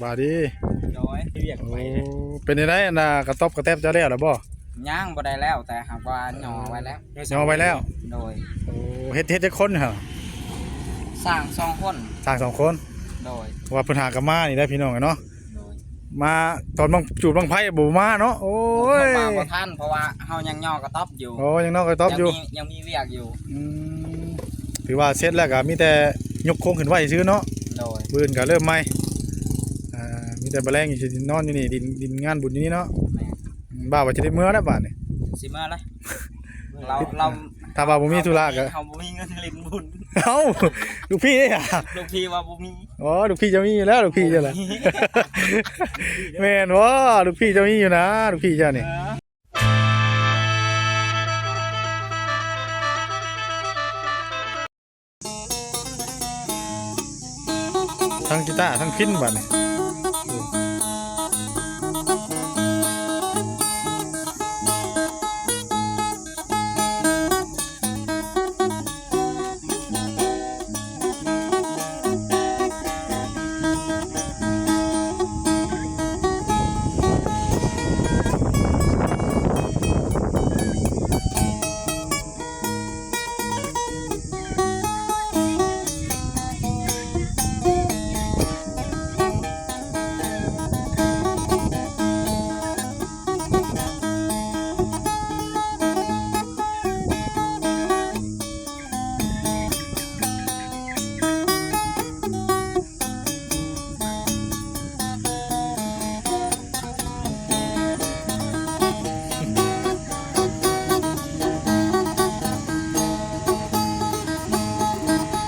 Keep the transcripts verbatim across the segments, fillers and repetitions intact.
บาดดี โดย เวียก โอ้ ไปเลย เป็นจั่งใด๋อันน่ะ กระต๊อบกระแต๊บเจ้าแล้วล่ะบ่ ยังบ่ได้แล้ว แต่หากว่าหย่อไว้แล้ว หย่อไว้แล้ว โดย โอ้ เฮ็ด เฮ็ดจักคนหั่น สร้างสองคน สร้างสองคน โดย เพราะว่าเพิ่นหากะมานี่แหละพี่น้องเนาะ โดย มาตอนบั้ง จูดบั้งไฟบ่มาเนาะ โอ้ย มาบ่ทัน เพราะว่าเฮายังหย่อกระต๊อบอยู่ โอ้ ยังหย่อกระต๊อบอยู่ ยังมี ยังมีเวียกอยู่ อืม ถือว่าเสร็จแล้วกะมีแต่ยกโครงขึ้นไว้ซื่อเนาะ โดย มื้ออื่นกะเริ่มใหม่ อ่า มีแต่มื้อแลงสินอนอยู่นี่ ดิน ดินงานบุญอยู่นี่เนาะ แม่น อืม บ่าวว่าจะได้เมือแล้วบาดนี้ สิเมือแล้ว เรา เรา ถ้าว่าบ่มีธุระกะ เฮาบ่มีเงินเล่นบุญ เอ้า ลูกพี่เด้อะ ลูกพี่ว่าบ่มี อ๋อ ลูกพี่เจ้ามีอยู่แล้ว ลูกพี่เจ้าล่ะ บ่มี แม่นบ่ ลูกพี่เจ้ามีอยู่นะ ลูกพี่เจ้านี่ เออ ทั้งกีตาร์ทั้งพิณบาดนี้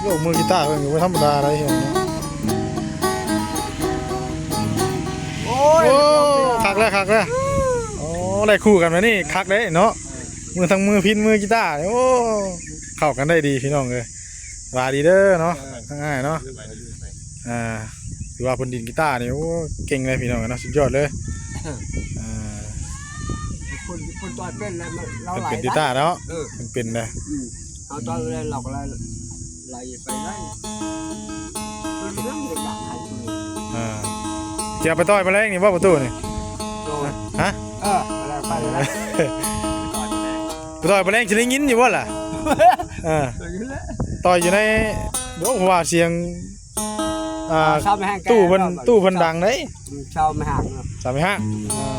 โอ้ มือกีตาร์เพิ่นก็บ่ธรรมดาได้เห็นเนาะ โอ้ย โอ้ คักแล้ว คักแล้ว โอ้ ได้คู่กันมานี่ คักเด้เนาะ มือทั้งมือพิณมือกีตาร์ โอ้ เข้ากันได้ดีพี่น้องเอ้ย ว่าดีเด้อเนาะ เออ ทั้งอ้ายเนาะ อ่า ถือว่าเพิ่นดีดกีตาร์นี่ โอ้ เก่งเลยพี่น้องเนาะ สุดยอดเลย อ่า คน คนต่อยเป็นแล้วมัน เรา เพิ่นเป็น ไหล กีตาร์เนาะ เออ เพิ่นเป็นนะ อืม เอาต่อยไปเลย เราก็เลยไหลไปได้ มันเรื่องเดียวกัน อ่า จะเอาไปต่อยมาแรงนี่บ่ประตูนี่ โดน ฮะ เออ อะไรไปแล้ว ไปต่อยมาแรงสิได้ยินอยู่บ่ล่ะ เออ ต่อยอยู่แล้ว ต่อยอยู่ใน โอ้ เพราะว่าเสียง อ่า ชาวแม่ห้างแก ตู้เพิ่น เนาะ ตู้เพิ่นดังเด้ อืม ชาวแม่ห้างเนาะ ชาวแม่ห้าง อ่า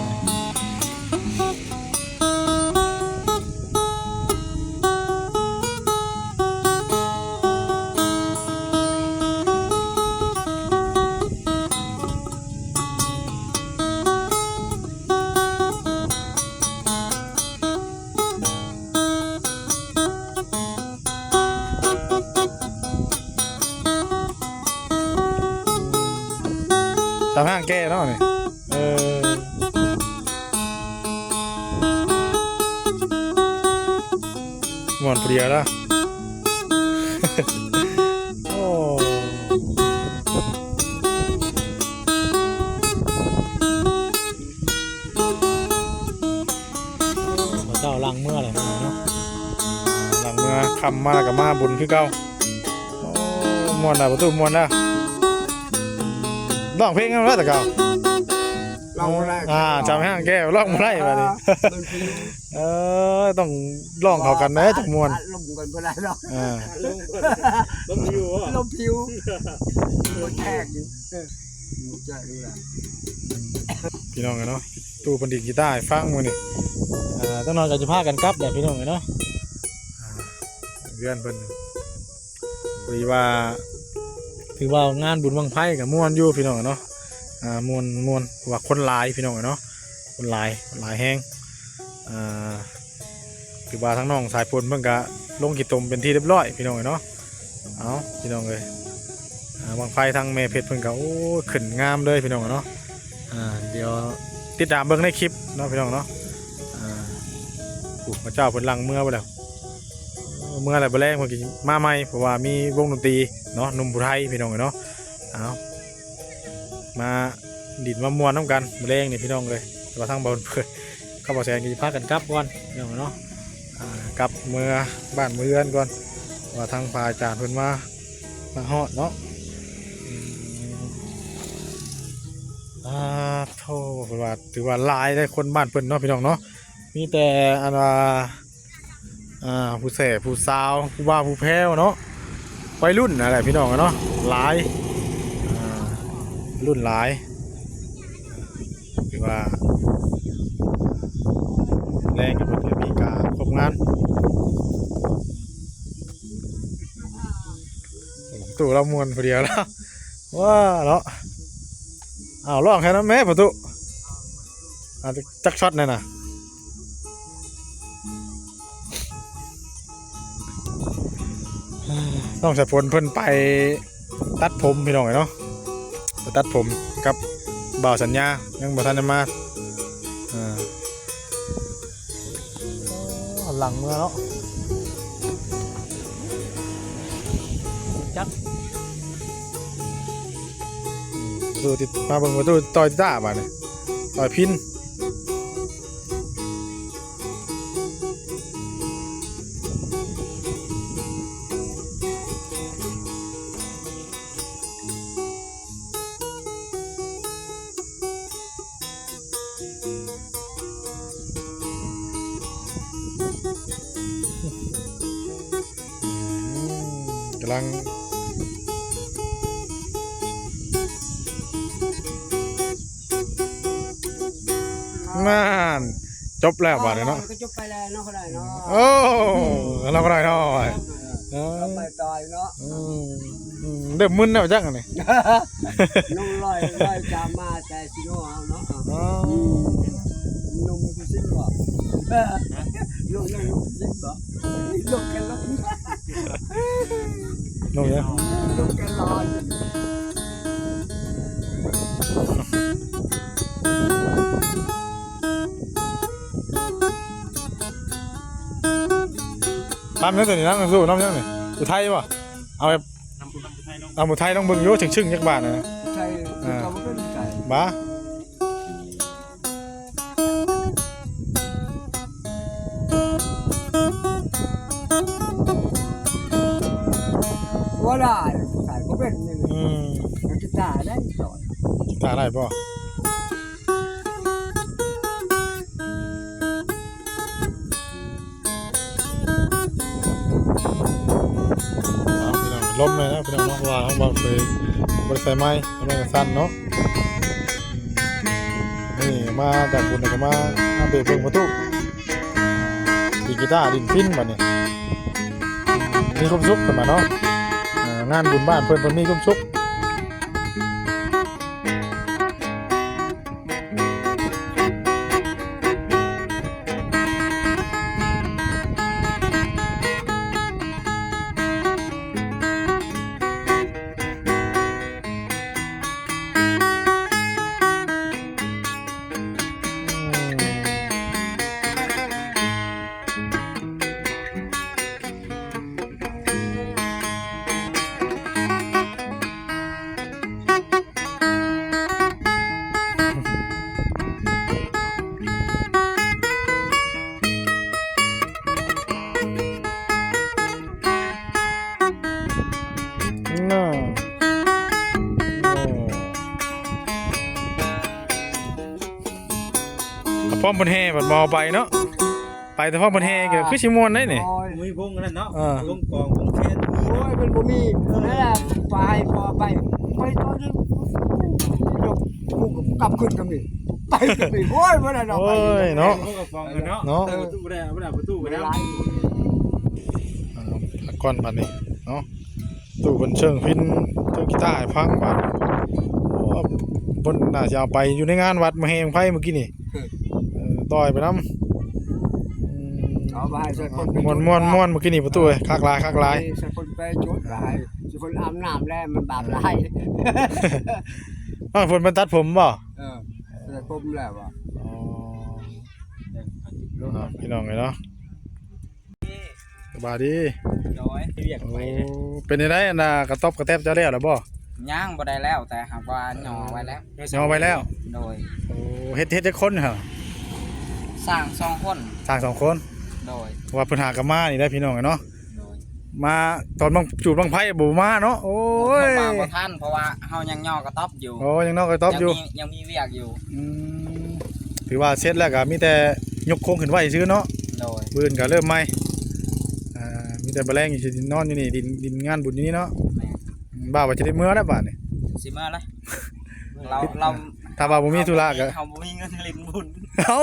ตามห้างแก้เนาะนี่ เออ ม่วนผู้เดียวละ โอ้ เขาเจ้าหลังเมือเลยเนาะ หลังเมือค่ำมาก็มาบุญคือเก่า โอ้ ม่วนแล้ว ประตูม่วนแล้ว ร้องเพลงกันแล้วแต่เก่า ร้องบ่ได้ อ่า จำห้างแก้ว ร้องบ่ได้บัดนี้ อ่า มันคือ เออ ต้องร้องเข้ากันนะ จังม่วน อัดลมกันบ่ได้หรอก อ่า ลมผิวอะ ลมผิว มันแทกอยู่ เออ พี่น้องเนาะ ตู้เพิ่นดีดกีตาร์ให้ฟังมื้อนี้ อ่า จักหน่อยก็สิพากันกลับแหละพี่น้องเนาะ อ่า เฮือนเพิ่น พอดีว่า ถือว่างานบุญบั้งไฟก็ม่วนอยู่พี่น้องเนาะ อ่า ม่วน ม่วน เพราะว่าคนหลายพี่น้องเนาะ คนหลาย หลายแฮง อ่า ถือว่าทางน้องสายฝนเพิ่นก็ลงขี้ตมเป็นที่เรียบร้อยพี่น้องเนาะ เอาพี่น้องเอ้ย อ่า บั้งไฟทางแม่เพชรเพิ่นก็ โอ้ ขึ้นงามเลยพี่น้องเนาะ อ่า เดี๋ยวติดตามเบิ่งในคลิปเนาะพี่น้องเนาะ อ่า โอ้ พระเจ้าเพิ่นหลังเมือไปแล้ว เมือแล้วบ่แลงเพิ่นก็มาใหม่ เพราะว่ามีวงดนตรีเนาะ หนุ่มผู้ไทยพี่น้องเนาะ เอา มาดินมาม่วนนำกันมื้อแลงนี่พี่น้องเอ้ย แต่ว่าทางบ่าวเพิ่น กับบ่าวแสนก็สิพากันกลับก่อนพี่น้องเนาะ อ่า กลับเมือบ้านเมือเฮือนก่อน ว่าทางพระอาจารย์เพิ่นมา มาฮอดเนาะ อืม อ่า โธ่ เพิ่นว่าถือว่าหลายได้คนบ้านเพิ่นเนาะพี่น้องเนาะ มีแต่อันว่า อ่า ผู้แสบผู้สาว ผู้บ่าวผู้แพ้วเนาะ วัยรุ่นนั่นแหละพี่น้องเนาะ หลาย อ่า รุ่นหลาย ถือว่า แรงกับเพิ่นก็มีการครบงาน ตู้เราม่วนผู้เดียวแล้ว ว้าเนาะ อ้าว ลองแค่นั้นแม่ประตู อ่ะ จักช็อตหน่อยนะ น้องสายฝนเพิ่นไปตัดผมพี่น้องเนาะ ไปตัดผมกับบ่าวสัญญา ยังบ่ทันได้มา อ่า หลังเมือเนาะ จัก ดูติดมาเบิ่งประตูต่อยจ้าบาดนี่ ต่อยพิน อืม กำลัง นั่น จบแล้วบาดนี้เนาะ ก็จบไปแล้วเนาะ ก็ได้เนาะ โอ้ เราก็ได้เนาะ เออ เราไปต่อยเนาะ อืม อืม เริ่มมึนแล้วจังอันนี้ น้องลอย ลอยจามาแต่ พี่น้องเอาเนาะ อ๋อ หนุ่มกูซิมบ่ ลง ลง ลงซิมบ่ ลงกันลง ลงเนี่ย ลงกันลอย ปั๊มยังตัวนี้นะ สู้น้ำยังนี่ อุทัยบ่ เอาแบบ เอาอุทัยลองเบิ่งอยู่ ชึ่งๆ จักบาทนะ อุทัย อ่า ก็บ่เป็นไก่ บ้า บ่ได้ ใส่บ่เป็นนี่ อืม มันจะตายได้ก่อน ตายได้บ่ เอาพี่น้อง ลมเลยนะพี่น้องเนาะ เพราะว่าเขาบ่เคย บ่ได้ใส่ไม้ ไม้กระสั้นเนาะ นี่มาจากบุญก็มา มาเบรกเบิ่งประตู ดีดกีตาร์ ดินฟินบัดนี้ มีความสุขขึ้นมาเนาะ อ่า งานบุญบ้านเพิ่น เพิ่นมีความสุข เนาะ โอ้ พร้อมเพิ่นแห่บัดบ่เอาไปเนาะ ไปแต่พร้อมเพิ่นแห่ก็คือสิม่วนได้นี่ โอ้ย มีวงอันนั้นเนาะ เออ วงกลอง วงแคน โอ้ย มันบ่มี นั่นแหละ ไปพอไป ไปตอนนี้ กูก็กลับขึ้นกับนี่ ไปกับนี่ โอ้ย บ่ได้ดอก โอ้ย เนาะ วงกลองกันเนาะ เนาะ เออ ประตูบ่ได้ บ่ได้ประตูบ่ได้ อ่า พักก่อนบัดนี้เนาะ ตู้เพิ่นเชิงพิณเชิงกีตาร์ให้ฟังบาด โอ้ เพิ่นน่าสิเอาไปอยู่ในงานวัดมาแห่บั้งไฟเมื่อกี้นี่ เออ เออ ต่อยไปนำ อืม เอาไปให้ใส่คนไป ม่วน จุด ม่วน ม่วน เมื่อกี้นี่ประตูเอ้ย คักหลาย คักหลาย ใส่คนไปจุดหลาย ใส่คนอาบน้ำแล้วมันบาปหลาย อ้าว เพิ่นมาตัดผมบ่ เออ ใส่ผมแล้วบ่ อ๋อ เนาะ พี่น้องเอ้ยเนาะ สบายดี โดย เวียก โอ้ ไปเลย เป็นจั่งใดอันน่ะ กระต๊อบกระแต๊บเจ้าแล้วล่ะบ่ ยังบ่ได้แล้ว แต่หากว่าหย่อไว้แล้ว หย่อไว้แล้ว โดย โอ้ เฮ็ด เฮ็ดจักคนเหรอ สร้างสองคน สร้างสองคน โดย เพราะว่าเพิ่นหากะมานี่ได้พี่น้องเนาะ โดย มาตอนบั้ง จูดบั้งไฟบ่มาเนาะ โอ้ย มาบ่ทัน เพราะว่าเฮายังย่อกระต๊อบอยู่ โอ้ยังนอกกระต๊อบอยู่ ยังมียังมีเวียกอยู่ อืมถือว่าเสร็จแล้วก็มีแต่ยกโครงขึ้นไว้ซื่อเนาะ โดย มื้ออื่นก็เริ่มใหม่ อ่า มีแต่บ่าแลงอยู่สินอนอยู่นี่ ดิน ดินงานบุญอยู่นี่เนาะ แม่น อืม บ่าวว่าจะได้เมือแล้วบาดนี้ สิมาละ เราเรา ถ้าว่าบ่มีธุระก็ เฮาบ่มีเงินเล่นบุญ เอ้า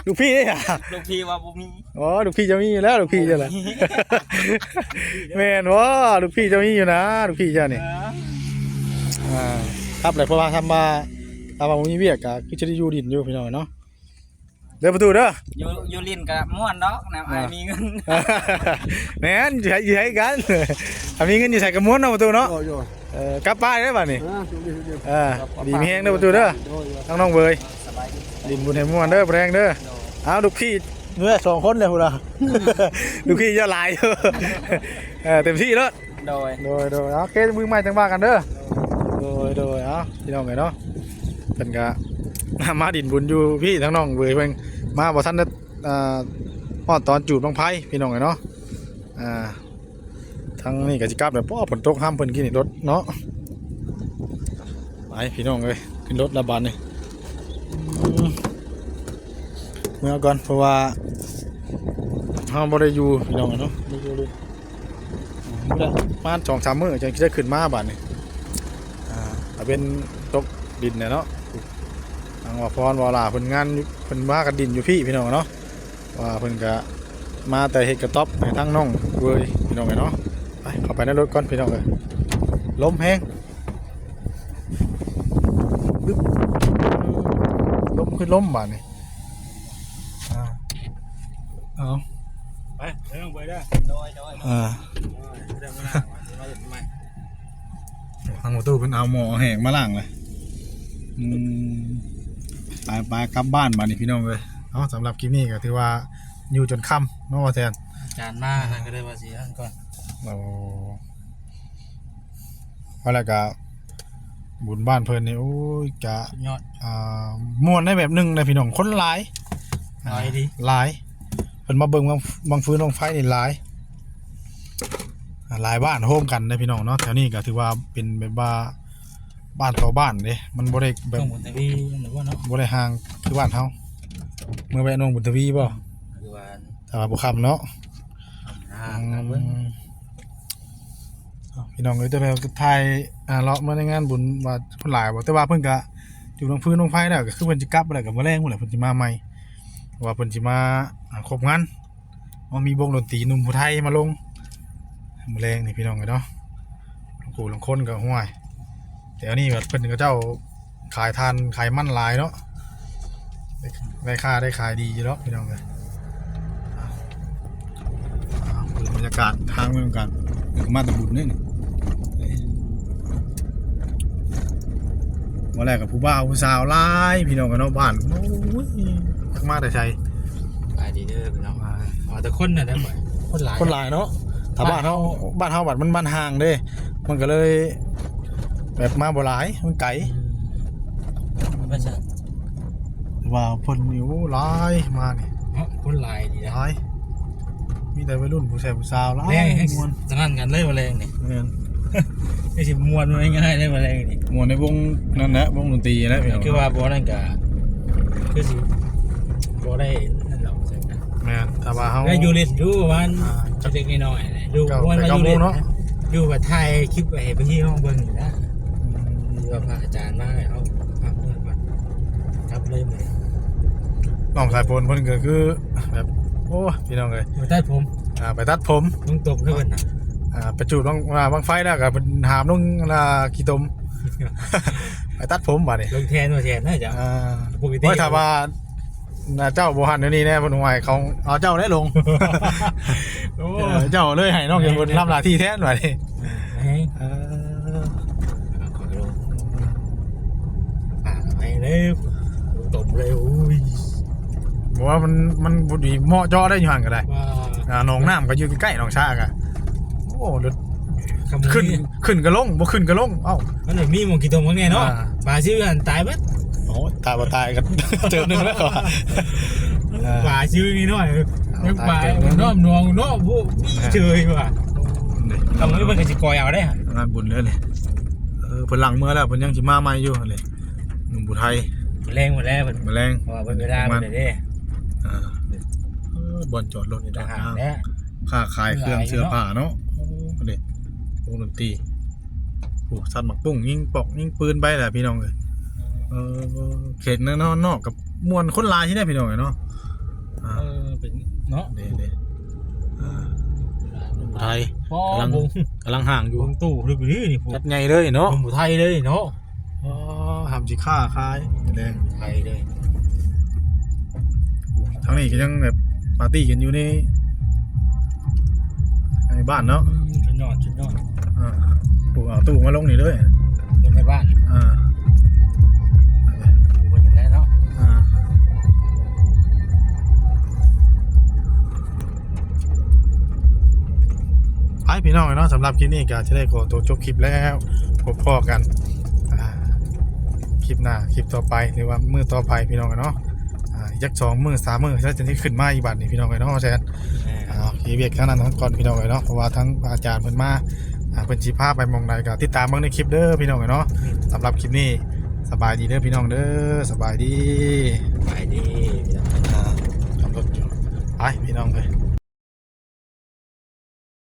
ลูกพี่เด้อะ ลูกพี่ว่าบ่มี อ๋อ ลูกพี่จะมีอยู่แล้ว ลูกพี่จะละ แม่นบ่ ลูกพี่จะมีอยู่นะ ลูกพี่จะนี่ เออ อ่า ครับเลย เพราะว่าทำมา ทำมาบ่มีเวียกก็คือจะได้อยู่ดินอยู่พี่น้องเนาะ เด้อประตูเด้อ อยู่อยู่ลินก็ม่วนดอกนะ อ่า อ้ายมีเงิน แม่น อยู่ไส อยู่ไสกัน ถ้ามีเงินอยู่ไสก็ม่วนเนาะประตูเนาะ โอ้ยโอ้ย เออ กลับบ้านได้บัดนี้ อ่าสุดดีสุดดี เออ ดีมีแฮงเด้อประตูเด้อ โอ้ยโอ้ย น้องๆเว้ย สบายดี ดินบุญให้ม่วนเด้อแพงเด้อ โดย เอาลูกพี่เนี่ยสองคนเลยพุ้นนะ ลูกพี่เยอะหลาย เออ เต็มที่แล้ว โดย โดยโดยเอาเคสมือใหม่จังว่ากันเด้อ โดยโดยเอาพี่น้องเอ้ยเนาะ เพิ่นก็ มาดินบุญอยู่พี่ทั้งน้องเว้ย เพิ่นมาบ่ทันได้อ่าฮอดตอนจูดบั้งไฟพี่น้องเอ้ยเนาะ อ่า ทั้งนี้ก็สิกลับแล้ว เพราะว่าฝนตกห้ามเพิ่นกินรถเนาะ ไปพี่น้องเอ้ย ขึ้นรถละบาดนี่ อืม เมือก่อน เพราะว่าเฮาบ่ได้อยู่พี่น้องเนาะ บ่อยู่เลย บ่ได้ ประมาณสองสามมื้อจังสิได้ขึ้นมาบาดนี่ อ่า ตะเว็นตกดินเนี่ยเนาะ ทางว่าพรว่าลาเพิ่นงานอยู่ เพิ่นว่ากันดินอยู่พี่พี่น้องเนาะ ว่าเพิ่นก็มาแต่เฮ็ดกระต๊อบให้ทั้งน้องเว้ยพี่น้องเอ้ยเนาะ ไป เข้าไปในรถก่อนพี่น้องเอ้ย ลมแฮง ปึ๊บ ลมคือลมบาดนี่ อ่า เอา ไปเดินลงไปเด้อ โดยโดย อ่า เดินมาหน้ามาเดินมาเดินมา ทางประตูเพิ่นเอาหม้อแห้งมาล้างเลย อืม ไปไปกลับบ้านบาดนี่พี่น้องเอ้ย เอา สำหรับคลิปนี้ก็ถือว่าอยู่จนค่ำเนาะ ว่าแทน อาจารย์มานะ ก็เลยว่าสิอันก่อน โอ้ ว่าแล้วก็บุญบ้านเพิ่นนี่ โอ้ย กะ สุดยอด อ่า ม่วนได้แบบหนึ่งนะพี่น้อง คนหลาย หลายดี หลาย เพิ่นมาเบิ่งบั้ง บั้งฟืนบั้งไฟนี่หลาย อ่า หลายบ้านโฮมกันนะพี่น้องเนาะ แถวนี้ก็ถือว่าเป็นแบบว่าบ้านต่อบ้านเด้ มันบ่ได้แบบ ต้องบุญทวีหรือว่าเนาะ บ่ได้ห่างคือบ้านเฮา เมือแวะหนองบุญทวีบ่ คือว่า แต่ว่าบ่ค่ำเนาะ อ่า อืม ครับเบิ่ง เอาพี่น้องเอ้ย แต่แบบถ่าย อ่า เลาะเมือในงานบุญว่าคนหลายบ่ แต่ว่าเพิ่นก็อยู่ลงพื้นลงไฟแล้ว ก็คือเพิ่นสิกลับแล้ว ก็มื้อแลงพุ้นแหละ เพิ่นสิมาใหม่ เพราะว่าเพิ่นสิมา อ่า ครบงาน ว่ามีวงดนตรีหนุ่มผู้ไทยมาลง มื้อแลงนี่พี่น้องเอ้ยเนาะ หลายคู่หลายคนก็ห้วย แถวนี้แบบเพิ่นก็เจ้าขายทานขายมันหลายเนาะ ได้ค่าได้ขายดีอยู่ดอกพี่น้องเอ้ย อ่า เปิดบรรยากาศทางเมืองกัน เดี๋ยวมาแต่บุญเนี่ยนี่ วันแรกกับผู้บ่าวผู้สาวหลายพี่น้องกันเนาะ บ้าน โอ้ย จักมาแต่ไส หลายดีเด้อพี่น้อง อ๋อ แต่คนน่ะได้บ่อยคนหลาย คนหลายเนาะ ถ้าบ้านเฮา บ้านเฮาบัดมัน มันห่างเด้ มันก็เลย แบบมาบ่หลาย มันไกล อืมมันก็จะ ว่าเพิ่นนี่ โอ้ หลายมานี่ เนาะคนหลายดีนะ หลาย มีแต่วัยรุ่นผู้ชายผู้สาวหลาย แรงให้ ม่วน สนั่นกันเลยมาแรงนี่ แม่น ไม่ใช่มวนง่ายๆเลยมาแรงนี่ ม่วนในวงนั่นแหละ วงดนตรีนะพี่น้อง คือว่าบ่นั่นก็คือสิบ่ได้นั่นหรอก แม่น ถ้าว่าเฮา ได้อยู่เล่นอยู่ประมาณ อ่า เล็กๆน้อยๆนะอยู่ เก้า ม่วนมา เก้า อยู่เล่น โมงเนาะ นะอยู่กับไทยคลิปไปให้พี่น้องเบิ่งอยู่นะ ว่าพระอาจารย์มาให้เขาพักเพื่อนก่อนกลับเลยมื้อนี้ น้องสายฝนเพิ่นก็คือ แบบ โอ้ พี่น้องเอ้ย อยู่ใต้ผม อ่า ไปตัดผม ต้องตบด้วยกันนะ อ่า ไปจูดบั้ง อ่า บั้งไฟแล้วก็ไปหามลง อ่า ขี้ตม ไปตัดผมบาดนี้ ลงแทนมาแทนน่าจะ อ่า ปกติ โอ้ย ถ้าว่า น่าเจ้าบ่หันเดี๋ยวนี้แน่ เพิ่นห่วยเขาเอาเจ้าได้ลง โอ้ เออ เจ้าเลยให้น้องเพิ่นรับหน้าที่แทนบาดนี้ ให้ เออ ขอลงอ่าให้เลยตบเลยอุ้ย บอกว่ามัน มันบ่ดีเหมาะเจาะได้อยู่หั่นก็ได้ ว่า อ่า หนองน้ำก็อยู่ใกล้ๆหนองชากะ โอ้ รถ ขโมย ขึ้น ขึ้นก็ลง บ่ขึ้นก็ลง เอ้า มันเลยมีหมองกี่ตัวมั้งเนี่ยเนาะ อ่า ปลาชื่ออันตายเบิด โอ้ ตายบ่ตายกัน เติมหนึงแล้วก็ ปลาชื่อนี่หน่อย เอา ยังปลา ตายเติมหนึ่ง น้อมนองเนาะพวกมีเฉยว่ะ เอามื้อเพิ่นก็สิกอยเอาเด้ งานบุญเลยเนี่ยเออเพิ่นหลังเมื่อแล้วเพิ่นยังสิมาใหม่อยู่เลยหนุ่มผู้ไทย แรงหมดแล้วเพิ่น มาแรง เพราะว่าเพิ่นเวลาเพิ่นเด้ อ่าเออบอนจอดรถ ทหาร นะ แน่ ค้าขายเครื่องเสื้อผ้าเนาะโอ้เด็กวงดนตรีโอ้สัตว์หมักปุ้งยิงปอกยิงปืนไปแหละพี่น้องเลยเออเขตนอกนอกกับมวลคนหลายที่ได้พี่น้องเอ้ยเนาะอ่า เออเป็นเนาะ เด้เด้อ่าหนุ่มผู้ไทย ป้อก ำลัง วง กำลังห่างอยู่ วงตู้ลึกนี่นี่พวก จัดใหญ่เลยเนาะ วงผู้ไทยเลยเนาะ อ๋อทำสิค้าขายแดง ไทยเลย ทั้งนี้ก็ยังแบบปาร์ตี้กันอยู่ในในบ้านเนาะ อืมชุดนอนชุดนอน อ่าตู้เอาตู้มาลงนี่เลย เป็นในบ้าน อ่า ปูกันอย่างนั้นเนาะ อ่าไปพี่น้องเนาะสำหรับคลิปนี้ก็จะได้ขอตัวจบคลิปแล้วพบพ้อกันอ่าคลิปหน้าคลิปต่อไปหรือว่ามื้อต่อไปพี่น้องเนาะอ่าจักสองมื้อสามมื้อแล้วจะได้ขึ้นมาอีกบัดนี่พี่น้องเนาะแซน อ่าโอเคเวียกทั้งนั้นทั้งก่อนพี่น้องเอ้ยเนาะเพราะว่าทั้งอาจารย์เพิ่นมาอ่าเพิ่นสิพาไปหม่องใดก็ติดตามเบิ่งในคลิปเด้อพี่น้องเอ้ยเนาะสำหรับคลิปนี้สบายดีเด้อพี่น้องเด้อสบายดี ไปดีพี่น้อง อ่าขับรถอยู่ไปพี่น้องเอ้ย